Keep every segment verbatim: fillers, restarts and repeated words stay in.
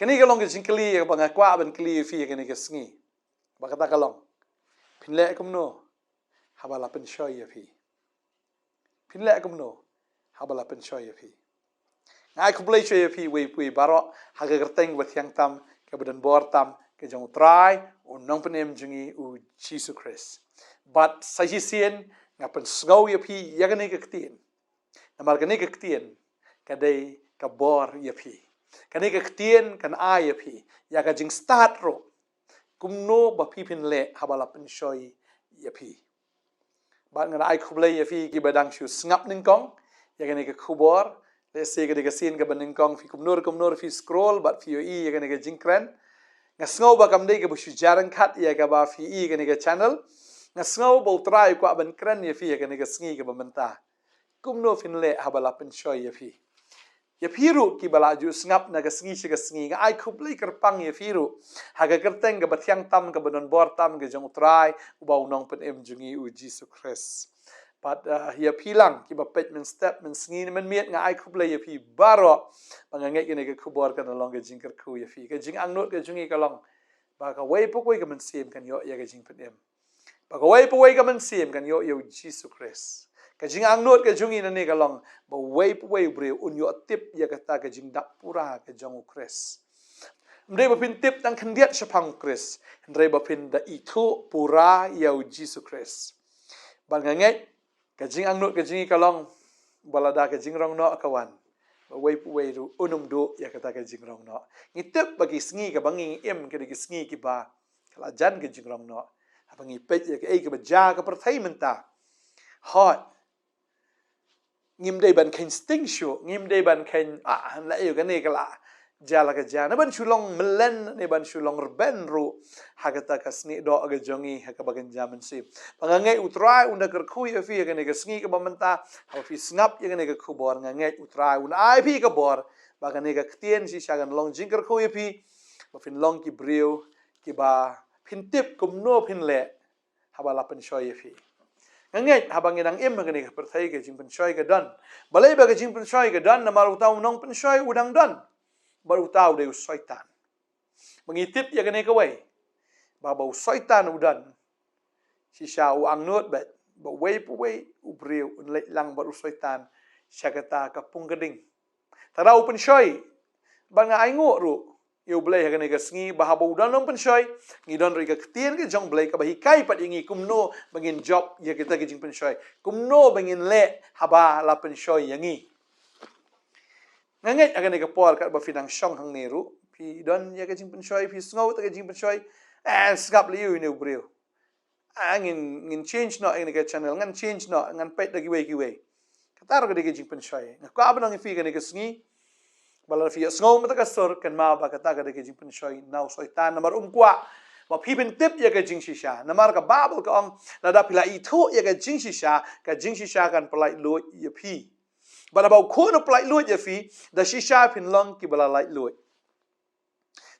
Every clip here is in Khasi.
Kane ka long ka jingkylli ba nga kwah ban kylli ïa phi ïa kane ka sngi. Ba kata ka long, phin leh kumno haba la pynshoi ïa phi? Phin leh kumno haba la pynshoi ïa phi? Nga ai khublei shuh ïa phi uwei pa uwei baroh ha ka kyrteng ba thiang tam, kaba donbor tam, ka jong U Trai, U Nongpynim jong ngi U Jisu Khrist. Bad sa shisien nga pynsngew ïa phi ïa kane ka ktien. Namar kane ka ktien ka dei ka bor ïa phi. Kane ka ktien kan ai ïa phi ïa ka jingstad ruh, kumno ba phi phin leh haba la pynshoi ïa phi. Bad nga da ai khublei ïa phi kiba dang shu sngap nyngkong ïa kane ka khubor. Lehse ka dei ka sien kaba nyngkong phi kumno kumno phi scroll bad phi ïohi ïa kane ka jingkren. Nga sngew ba kam dei kaba shu jar ryngkat ïa kaba phi ïohi ïa kane ka channel. Nga sngew ba U Trai u kwah ban kren ïa phi ïa kane ka sngi kaba mynta. Kumno phin leh haba la pynshoi ïa phi? Ïa phi ruh kiba la ju sngap na ka sngi sha ka sngi, nga ai khublei kyrpang ïa phi ruh ha ka kyrteng kaba thiang tam, kaba donbor tam, ka jong U Trai uba U Nongpynim jong ngi U Jisu Khrist. Bad, ah, ïa phi lang kiba peit mynstep, mynsngi ne mynmiet, nga ai khublei ïa phi baroh. Ba nga ngeit kane ka khubor kan long ka jingkyrkhu ïa phi. Ka jingangnud ka jong ngi ka long ba kawei pa kawei ka mynsiem kan ïoh ïa ka jingpynim. Ba kawei pa kawei ka mynsiem kan ïoh ïa U Jisu Khrist. Ka jingangnud ka jong ngi nangne ka long ba uwei pa uwei u briew un ïoh tip ïa kata ka jingdap pura ka jong U Khrist. Ym dei ba phin tip tang khyndiat shaphang U Khrist, hynrei ba phin da ithuh pura ïa U Jisu Khrist. Bad nga ngeit ka jingangnud ka jong ngi ka long ba lada ka jingrong noh ka wan, ba uwei pa uwei ruh un ym duh ïa kata ka jingrong noh. Ngi tip ba ki sngi kaba ngi im ka dei ki sngi kiba ka la jan ka jingrong noh. Haba ngi peit ïa kaei kaba jia ha ka pyrthei mynta, hooid, ngim dei ban kheiñ sting shuh, ngim dei ban kheiñ, ah, la ïoh kane ka la jia la ka jia, ne ban shu long mlien, ne ban shu long rben ruh ha kata ka snieh doh ka jong ngi ha kaba kynja mynsiem. Ba nga ngeit U Trai un da kyrkhu ïa phi ha kane ka sngi kaba mynta, haba phi sngap ïa kane ka khubor, nga ngeit U Trai un ai phi ka bor ba kane ka ktien shisha kan long jingkyrkhu ïa phi, ba phin long ki briew kiba phin tip kumno phin leh haba la pynshoi ïa phi. Nga ngeit haba ngi dang im ha kane ka pyrthei ka jingpynshoi ka don. Balei ba ka jingpynshoi ka don? Namar uta u nongpynshoi u dang don. Bad uta u dei u Soitan. Ba ngi tip ïa kane kawei, ba, ba u Soitan u don, shisha u angnud beit ba uwei pa uwei u briew un leit lang bad u Soitan sha kata ka pung ka ding. Te da u pynshoi. Bad nga ainguh ruh ïa U Blei ha kane ka sngi ba haba u don u nongpynshoi, ngi don ruh ïa ka ktien ka jong U Blei kaba hikai pat ïa ngi kumno ba ngin jop ïa kita ki jingpynshoi, kumno ba ngin leh haba la pynshoi ïa ngi. Nga ngeit ha kane ka por katba phi dang shong hangne ruh, phi don ïa ka jingpynshoi, phi sngew ïa ka jingpynshoi, eh, sngap lei ïa une u briew. Ah, ngin, ngin change noh ïa kane ka channel, ngan change noh, ngan peit da kiwei kiwei. Kata ruh ka dei ka jingpynshoi. Nga kwah ban ong ïa phi kane ka sngi, ba lada phi ïohsngew mynta ka sur, kynmaw ba kata ka dei ka jingpynshoi na u Soitan, namar um kwah ba phi phin tip ïa ka jingshisha. Namar ka Baibl ka ong, lada phi la ithuh ïa ka jingshisha, ka jingshisha kan pyllait luid ïa phi. Bad haba u Khun u pyllait luid ïa phi, da shisha phin long kiba la lait luid.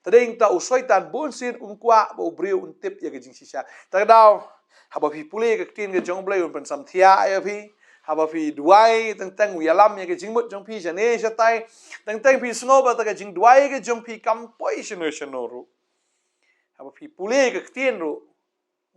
Te dei nangta u Soitan bun sien um kwah ba u briew un tip ïa ka jingshisha. Te ka daw, haba phi pule ka ktien ka jong U Blei un pynsam thiah ïa phi. Haba phi duwai, teng teng u ïalam ïa ka jingmut jong phi shane shatai. Teng teng phi sngew ba kata ka jingduwai ka jong phi kam poi shano shano ruh. Haba phi pule ka ktien ruh,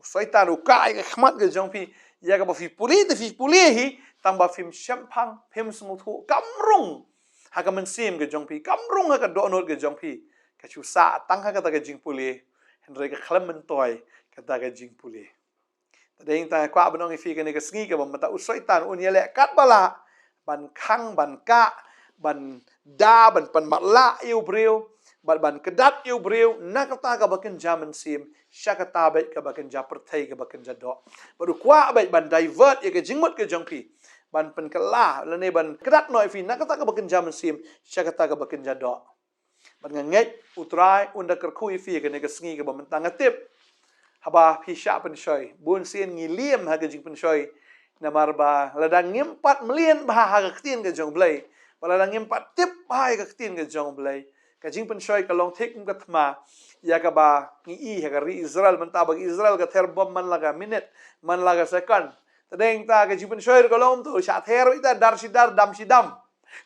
u Soitan u kah ïa ka khmat ka jong phi, ïa kaba phi pule te phi pule hi, tang ba phim shemphang, phim sngewthuh, kam rung ha ka mynsiem ka jong phi, kam rung ha ka dohnud ka jong phi. Ka shu sah tang ha kata ka jingpule, hynrei ka khlem myntoi kata ka jingpule. Te dei nangta nga kwah ban ong ïa phi kane ka sngi kaba mynta u Soitan un ïaleh katba lah ban khang, ban kah, ban da, ban pynmatlah ïa u briew, bad ban kdat ïa u briew na kata kaba kynja mynsiem sha kata beit kaba kynja pyrthei, kaba kynja doh. Bad u kwah beit ban divert ïa ka jingmut ka jong phi, ban pynkylla lane ban kdat noh ïa phi na kata kaba kynja mynsiem sha kata kaba kynja doh. Bad nga ngeit U Trai un da kyrkhu ïa phi kane ka sngi kaba mynta. Nga tip haba phi shah pynshoi, bun sien ngi liem ha ka jingpynshoi. Namar ba lada ngim pat mlien bha ha ka ktien ka jong U Blei, ba lada ngim pat tip bha ïa ka ktien ka jong U Blei, ka jingpynshoi ka long thik kum ka thma ïa kaba ngi i ha ka ri Israel mynta, ba ka Israel ka ther bom man la ka minit, man la ka second. Te dei nangta ka jingpynshoi ka long to, shah ther ita, dar shi dar, dam shi dam.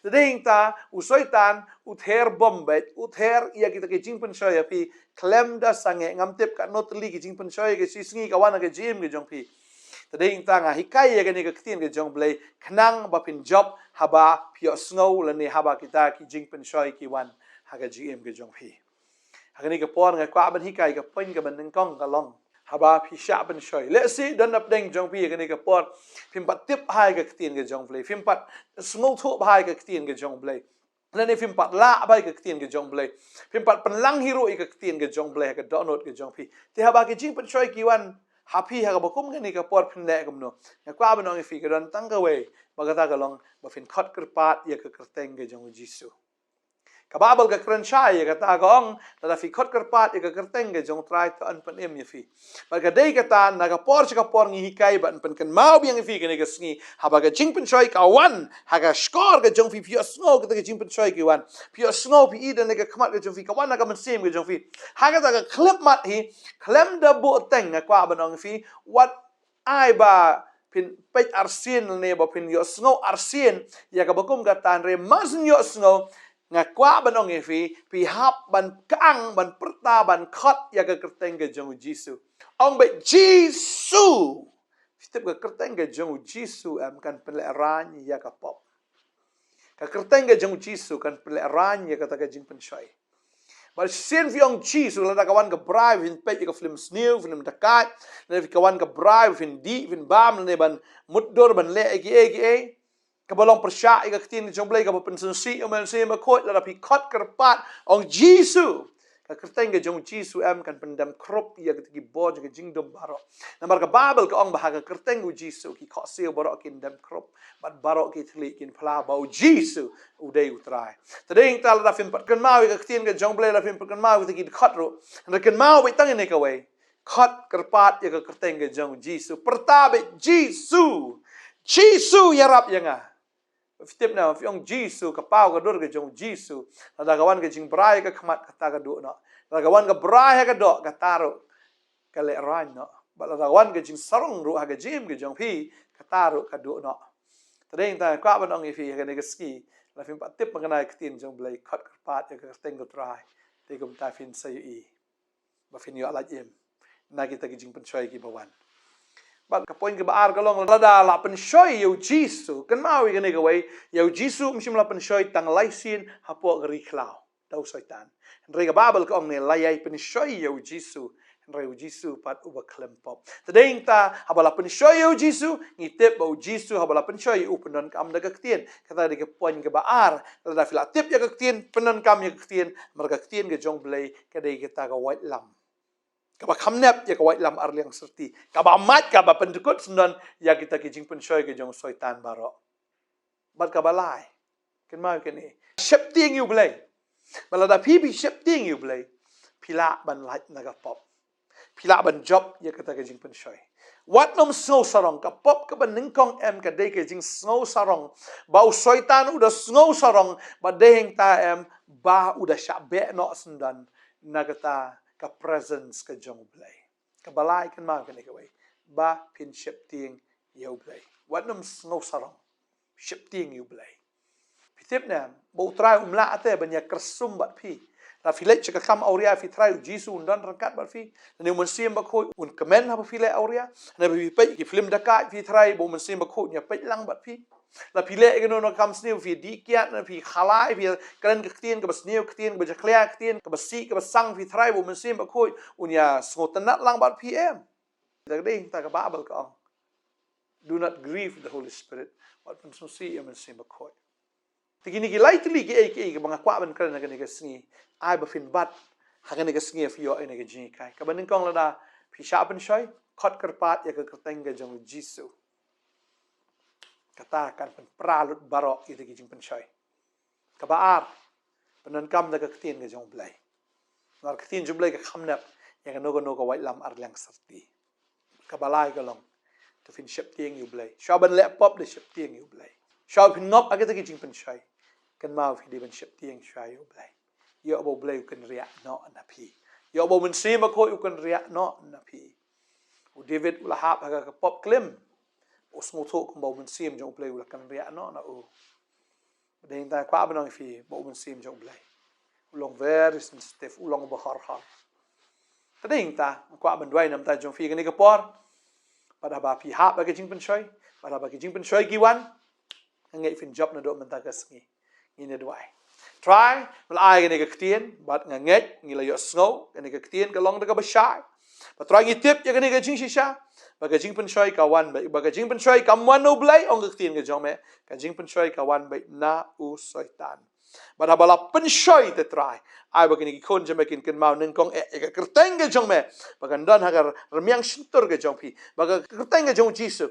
Te dei hangta u Soitan u ther bom beit, u ther ïa kita ki jingpynshoi ïa phi khlem da sangeh. Ngam tip katno tylli ki jingpynshoi ka shi sngi ka wan ha ka jingim ka jong phi. Te dei hangta nga hikai ïa kane ka ktien ka jong U Blei khnang ba phin jop haba phi ïohsngew lane haba kita ki jingpynshoi ki wan ha ka jingim ka jong phi. Ha kane ka por nga kwah ban hikai ka point kaba nyngkong ka long, haba phi shah pynshoi, lehse don napdeng jong phi ha kane ka por phim pat tip bha ïa ka ktien ka jong U Blei, phim pat sngewthuh bha ïa ka ktien ka jong U Blei, lane phim pat lah bha ïa ka ktien ka jong U Blei, phim pat pynlang hi ruh ïa ka ktien ka jong U Blei ha ka dohnud ka jong phi. Te haba ki jingpynshoi ki wan ha phi ha kaba kum kane ka por, phin leh kumno? Nga kwah ban ong ïa phi, ka don tang kawei, ba kata ka long ba phin khot kyrpad ïa ka kyrteng ka jong U Jisu. Ka Baibl ka kren shai ïa kata, ka ong, lada phi khot kyrpad ïa ka kyrteng ka jong U Trai, to yn pynim ïa phi. Bad ka dei kata, na ka por sha ka por ngi hikai bad yn pynkynmaw biang ïa phi kane ka sngi, haba ka jingpynshoi ka wan ha ka shkor ka jong phi, phi ïohsngew kita ka jingpynshoi ki wan, phi ïohsngew, phi i da ka khmat ka jong phi, ka wan ha ka mynsiem ka jong phi, ha kata ka khyllipmat hi, khlem da buh teng, nga kwah ban ong ïa phi, wat ai ba phin peit arsien lane ba phin ïohsngew arsien ïa kaba kum kata, hynrei mar shen ïohsngew, nga kwah ban ong ïa phi, phi hap ban kang, ban pyrta, ban khot ïa ka kyrteng ka jong U Jisu. Ong beit, Jisu. Phi tip ka kyrteng ka jong U Jisu em kan pynlehraiñ ïa ka pop. Ka kyrteng ka jong U Jisu kan pynlehraiñ ïa kata ka jingpynshoi. Bad shisien phi ong Jisu, lada ka wan ka brai phin peit ïa ka film sniew, film dakait, lada ka wan ka brai phin dih, phin bam, lane ban mutdur, ban leh ïa kiei kiei, kaba long pyrshah ïa ka ktien ka jong U Blei, kaba pynsngewsih ïa U Mynsiem Bakhuid, lada phi khot kyrpad, ong Jisu, ka kyrteng ka jong U Jisu em kan pyndem khrup ïa kita ki bor jong ka jingdum baroh. Namar ka Baibl ka ong ba ha ka kyrteng U Jisu ki khohsiew baroh kin dem khrup, bad baroh ki thylliej kin phla ba U Jisu u dei U Trai. Te dei hangta, lada phim pat kynmaw ïa ka ktien ka jong U Blei, lada phim pat kynmaw ïa kita ki dkhot ruh, hynrei kynmaw beit tang ïa kane kawei. Khot kyrpad ïa ka kyrteng ka jong U Jisu. Pyrta beit, Jisu. Jisu, ïarap ïa nga. Phi tip ne em, phi ong Jisu, ka paw ka dur ka jong U Jisu, lada ka wan ka jingbrai ha ka khmat, kata ka duh noh. Lada ka wan ka brai ha ka doh, kata ruh ka lehraiñ noh. Bad lada ka wan ka jingsarong ruh ha ka jingim ka jong phi, kata ruh ka duh noh. Te dei hangta nga kwah ban ong ïa phi ha kane ka sngi, lada phim pat tip ba kane ka ktien jong U Blei, khot kyrpad ïa ka kyrteng U Trai, te kumta phin sa ïohi ba phin ïoh lait im na kita ki jingpynshoi kiba wan. Bad ka point kaba ar ka long, lada la pynshoi ïa U Jisu, kynmaw ïa kane kawei, ïa U Jisu um shym la pynshoi tang lai sien hapoh ka ri khlaw da u Soitan. Hynrei ka Baibl ka ong ne, la ïai pynshoi ïa U Jisu, hynrei U Jisu pat uba khlem pop. Te dei hangta, haba la pynshoi ïa U Jisu, ngi tip ba U Jisu haba la pynshoi ïa u, pyndonkam da ka ktien. Kata dei ka point kaba ar. Lada phi la tip ïa ka ktien, pyndonkam ïa ka ktien, namar ka ktien ka jong U Blei ka dei kata ka waitlam kaba kham nep ïa ka waitlam arliang syrti, kaba mait, kaba pyndkut syndon ïa kita ki jingpynshoi ka jong u Soitan baroh. Bad kaba lai, kynmaw kane, sheptieng ïa U Blei. Bad lada phi, phi sheptieng ïa U Blei, phi lah ban lait na ka pop. Phi lah ban jop ïa kata ka jingpynshoi. Wat nym sngew sarong, ka pop kaba nyngkong em ka dei ka jingsngew sarong. Ba u Soitan u da sngew sarong, ba dei hangta em ba u da shah beh noh syndon na kata ka presence ka jong U Blei. Kaba lai, kynmaw kane kawei, ba phin sheptieng ïa U Blei. Wat nym sngew sarong. Sheptieng ïa U Blei. Phi tip ne em, ba U Trai um lah te ban ïa kyrsum bad phi. Lada phi leit sha ka kam awria, phi tharai U Jisu un don ryngkat bad phi. Lane U Mynsiem Bakhuid un kmen haba phi leh awria. Lane ba phi peit ki film dakait, phi tharai ba U Mynsiem Bakhuid un ïa peit lang bad phi. Lada phi leh kano kano ka kam sniew, phi dih kiad, lane phi khalai, phi kren ka ktien kaba sniew, ktien kaba jakhlia, ktien kaba sih, kaba sang, phi tharai ba U Mynsiem Bakhuid un ïa sngewtynnat lang bad phi em? Te ka dei hangta ka Baibl ka ong, "Do not grieve the Holy Spirit." Wat pynsngewsih ïa U Mynsiem Bakhuid. Te kine ki lai tylli kiei kiei kiba nga kwah ban kren ha kane ka sngi, ai ba phin bat ha kane ka sngi, phi ïoh ïa kane ka jinghikai. Kaba nyngkong, lada phi shah pynshoi, khot kyrpad ïa ka kyrteng ka jong U Jisu. Kata kan pynpra lut baroh ïa kita ki jingpynshoi. Kaba ar, pyndonkam da ka ktien ka jong U Blei. Namar ka ktien jong U Blei ka kham nep ïa kano kano ka waitlam arliang syrti. Kaba lai ka long, to phin sheptieng ïa U Blei. Shuwa ban leh pop, dei sheptieng ïa U Blei. Shuwa phin ngop ha kita ki jingpynshoi, kynmaw phi dei ban sheptieng shuwa ïa U Blei. Ïoh ba U Blei u kynriah noh na phi. Ïoh ba U Mynsiem Bakhuid u kynriah noh na phi. U David u la hap ha ka pop klim, u sngewthuh kumba U Mynsiem jong U Blei u la kynriah noh na u. Dei hangta kwah ban ong ïa phi ba u Mynsiem jong U Blei u long very sensitive, u long bahor hor. Te dei hangta kwah ban duwai namar jong phi kane ka por. Bad haba phi hap ha ka jingpynshoi, bad haba ka jingpynshoi ka wan, nga ngeit phin jop naduh mynta ka sngi. Ngin ïa duwai. Trai, me la ai kane ka ktien, bad nga ngeit ngi la ïohsngew, kane ka ktien ka long da kaba shai. Bad Trai, ngi tip ïa kane ka jingshisha ba ka jingpynshoi ka wan beit, ba ka jingpynshoi kam wan na U Blei, ong ka ktien ka jong me, ka jingpynshoi ka wan beit na u Soitan. Bad haba la pynshoi te Trai, ai ba kine ki khun jong me kin kynmaw nyngkong eh ïa ka kyrteng ka jong me, ba kan don ha ka rmiang shyntur ka jong phi, ba ka kyrteng ka jong U Jisu.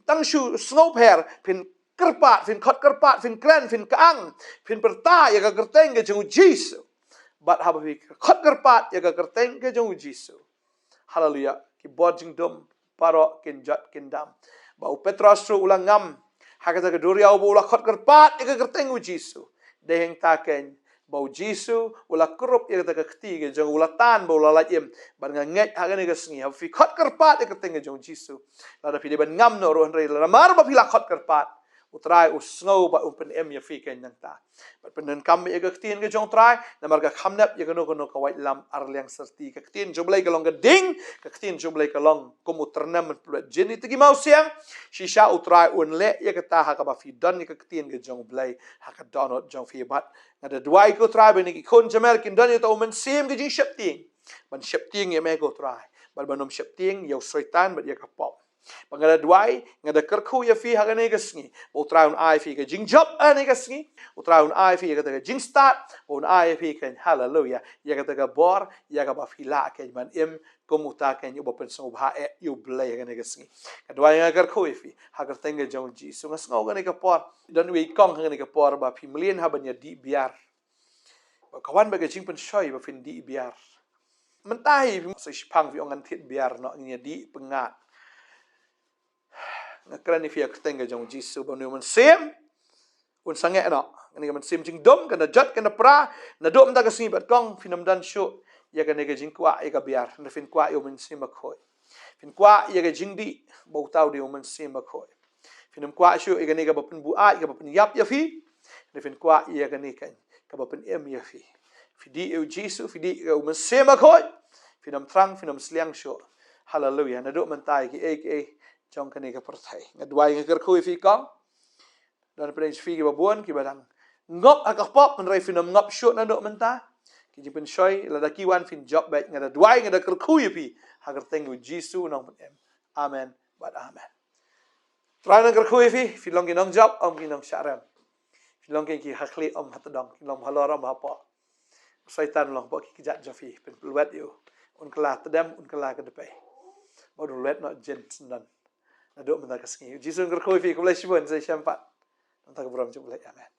Tang shu sngewpher, phin kyrpad, phin khot kyrpad, phin kren, phin kyang, phin pyrta ïa ka kyrteng ka jong U Jisu. Bad haba phi khot kyrpad ïa ka kyrteng ka jong U Jisu, haleluya, ki bor jingdum baroh kin jot kin dam. Ba u Petros ruh u la ngam ha kata ka duriaw ba u la khot kyrpad ïa ka kyrteng U Jisu. Dei hangta keiñ ba U Jisu u la kurup ïa kata ka kti ka jong u, u la tan ba u la lait im. Bad nga ngeit ha kane ka sngi haba phi khot kyrpad ïa ka kyrteng ka jong U Jisu, lada phi dei ban ngam noh ruh, hynrei lada mar ba phi la khot kyrpad, U Trai u sngew bad u pynim ïa phi keiñ nangta. Bad pyndonkam ïa ka ktien ka jong U Trai, namar ka kham nep ïa kano kano ka waitlam ar liang syrti. Ka ktien jong U Blei ka long ka ding, ka ktien jong U Blei ka long kum u tyrnem ban pynlut jin ïa kita ki mawsiang. Shisha U Trai un leh ïa kata ha kaba phi don ïa ka ktien ka jong U Blei ha ka dohnud jong phi. Bad nga da duwai ko Trai ba kine ki khun jong me kin don ïa uta u mynsiem ka jingsheptieng, ban sheptieng ïa me ko Trai, bad ban ym sheptieng ïa u Soitan bad ïa ka pop. Ba nga da duwai, nga da kyrkhu ïa phi ha kane ka sngi ba U Trai un ai phi ka jingjop ha kane ka sngi. U Trai un ai phi ïa kata ka jingstad, ba un ai ïa phi ka, haleluya, ïa kata ka bor ïa kaba phi lah keiñ ban im kum uta keiñ uba pynsngewbha eh ïa U Blei ha kane ka sngi. Nga duwai, nga kyrkhu ïa phi ha ka kyrteng ka jong U Jisu. Nga sngew kane ka por don uwei u kong ha kane ka por ba phi mlien ha ban ïa dih biar. Ba ka wan bad ka jingpynshoi ba phin dih biar. Mynta hi phi mut sa shipang phi ong ngan thied biar noh, ngin ïa dih pyngngad. Nga kren ïa phi ha ka kyrteng ka jong U Jisu ba une u mynsiem un sangeh noh. Kane ka mynsiem jingdum kan da jot, kan da pra naduh mynta ka sngi bad kong, phin ym don shuh ïa kane ka jingkwah ïa ka biar, hynrei phin kwah ïa u Mynsiem Bakhuid. Phin kwah ïa ka jingdih ba uta u dei u Mynsiem Bakhuid. Phin ym kwah shuh ïa kane kaba pynbuaid, kaba pynïap ïa phi. Hynrei phin kwah ïa kane keiñ kaba pynim ïa phi. Phi dih ïa U Jisu, phi dih ïa u Mynsiem Bakhuid, phin ym thrang, phin ym sliang shuh, haleluya, naduh mynta ïa kiei kiei jong kane ka pyrthei. Nga duwai, nga kyrkhu ïa phi kong. Don pdeng jong phi kiba bun kiba dang ngop ha ka pop, hynrei phin ym ngop shuh naduh mynta. Ki jingpynshoi lada ki wan phin jop beit. Nga da duwai, nga da kyrkhu ïa phi ha ka kyrteng U Jisu u Nongpynim. Amen bad amen. Trai un kyrkhu ïa phi, phi long ki nongjop, ym ki nongshah rem. Phi long ki ha khlieh ym ha tdong, ki long halor ym hapoh. U Soitan u long hapoh ki kjat jong phi, pynpluit ïa u. Un kylla tdem, un kylla ka dpei. Bad un luid noh jin syndon naduh mynta ka sngi. U Jisu un kyrkhu ïa phi, khublei shibun, sa shisien pat. Nangta ka burom jong U Blei. Amen.